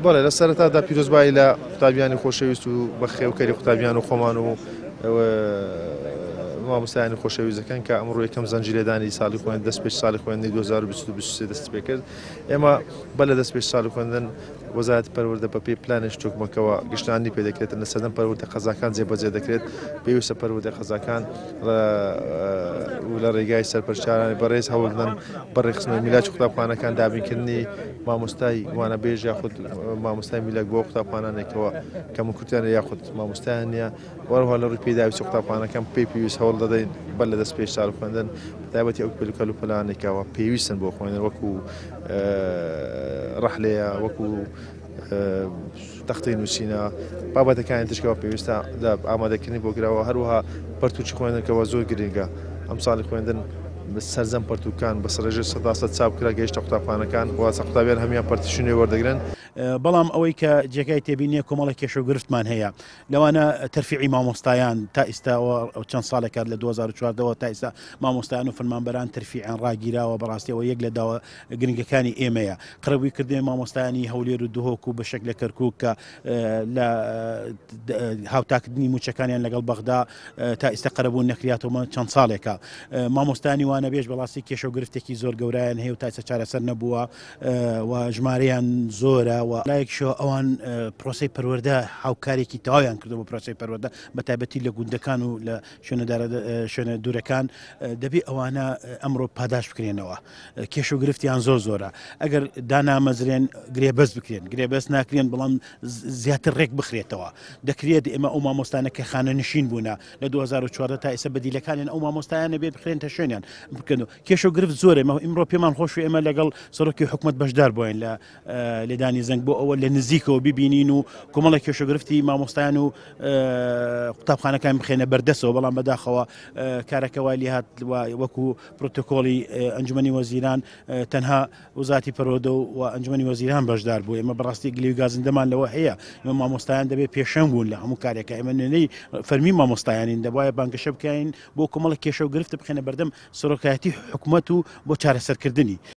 بەڵێ لە سەرەتادا پیرۆزبایی لە قوتابیانی خۆشەویست و بەخێوکەری قوتابیان و خۆمان و مامۆستایانی خۆشەویست دەکەن کە ئەمڕۆ یەکەم زەنجی لێدانی ساڵی خوێند دەست پێش ساڵی خوێندنی 2023 دەست پێ کرد ئێمە بە لە دەست پێش ساڵی خوێندن وەزارەتی پەروەردە بە پێی پلانێکی تۆکمەکەوە گشتاندنی پێ دەکرێتن لە سەردەم پەروەردە قەزاکان جێبەجێ دەکرێت پێویستە پەروەردە قەزاکان و لە ڕێگای سەرپەرشتیارانی بەڕێز هەوڵدەن بە ڕێکخستنەوەی میلاکی قوتابخانەکان دابینکردنی مامۆستای وانەبێژ یاخود مامۆستای میلاک بۆ قوتابخانانێکەوە کەموکورتیان یاخود مامۆستایان نییە وەروها لە ڕووی پێداویستی قوتابخانەکان پێی پێویست هەوڵ دەدەین بەر لە دەست پێش ساڵ خوێندن بەتایبەتی ئەو کەلوپەلانێکەوە پێویستن بۆ خوێندن وەکو ڕەحلەیە وەکو تەختەی نووسینە بابەتەکانی تشکەوە پێویستە لە ئامادەکردنی بۆ کراوە هەروەها پەرتوکی خوێندنکەوە زۆر گرنگە ئەم ساڵی خوێندن سەرجەم پەرتوکان بە ڕێژەی 100% چاپ کرا گەیشتە قوتابخانەکان واتە قوتابیان هەموویان پەرتوکی نوێ وەردەگرن. بەڵام ئەوەی کە جێگای تێبینیە کۆمەڵێک کێشە و گرفتمان هەیە لەوانە تەرفیعی مامۆستایان تا ئیستا چەند ساڵێکە لە 2014 ەوە تا ئیستا مامۆستایان و فەرمانبەران تەرفیعیان ڕاگیراوە بەڕاستیەوە یەک لە داوا گرنگەکانی ئێمەیە قەرەبووی کردنی مامۆستایانی هەولێر و دهۆک و بەشێک لە کەرکوک کە لە هاوتاکردنی موچەکانیان لەگەڵ بەغدا تا ئیستا قەرەبوو نەکریاتەوە چەند ساڵێکە مامۆستانی وانەبێژ بەڕاستی کێشە و گرفتێکی زۆر گەورایان هەیە و تا ئیستا چارەسەر نەبووە و ژمارەیان زۆرە و لایەکیشەوە ئەوان پرۆسەی پەروەردە هاوکارێکی تەواویان کردو بۆ پرۆسەی پەروەردە بە تایبەتی لە گوندەکان و لە شوێنە دوورەکان دەبێ ئەوانە ئەمڕۆ پاداش بکرێنەوە کێش و گرفتیان زۆر زۆرە ئەگەر دانامەزرێن گرێبەست بکرێن گرێبەست ناکرێن بەڵام زیاتر ڕێک بخرێتەوە دەکرێت ئێمە ئەو مامۆستانە کە خانە نشین بوونە لە 2014 تا ئێستا بەدیلەکانیان ئەو مامۆستایانە بێت بخرێنتە شوێنیان بکەن و کێشە و گرفت زۆرە ئێمە ئیمڕۆ پێمان خۆش ئێمە لەگەڵ سەرۆکی حکومەت بەشدار بووین لە لێدانی زەنگ بۆ ئەوە لە نزیکەوە ببینین و کۆمەڵێک کێشە گرفتی مامۆستایان و قوتابخانەکان بخێنە بەردەسەوە بەڵام بەداخەوە کارەکە وای لێهات وەکو پرۆتۆکۆلی ئەنجومەنی وەزیران تەنها وزاتی پەروەردە و ئەنجومەنی وەزیران بەشدار بوو ئێمە بەڕاستی گلەی و گازندەمان لەوە هەیە ئێمە مامۆستایان دەبێت پێشەنگ بوون لە هەموو کارێکە ئێمە نوێنەی فەرمی مامۆستایانین دەبواە بانگەشە بکەین بۆ کۆمەڵە کێشە و گرفت بخێنە بەردەم سەرۆکایەتی حکومەت و بۆ چارەسەرکردنی.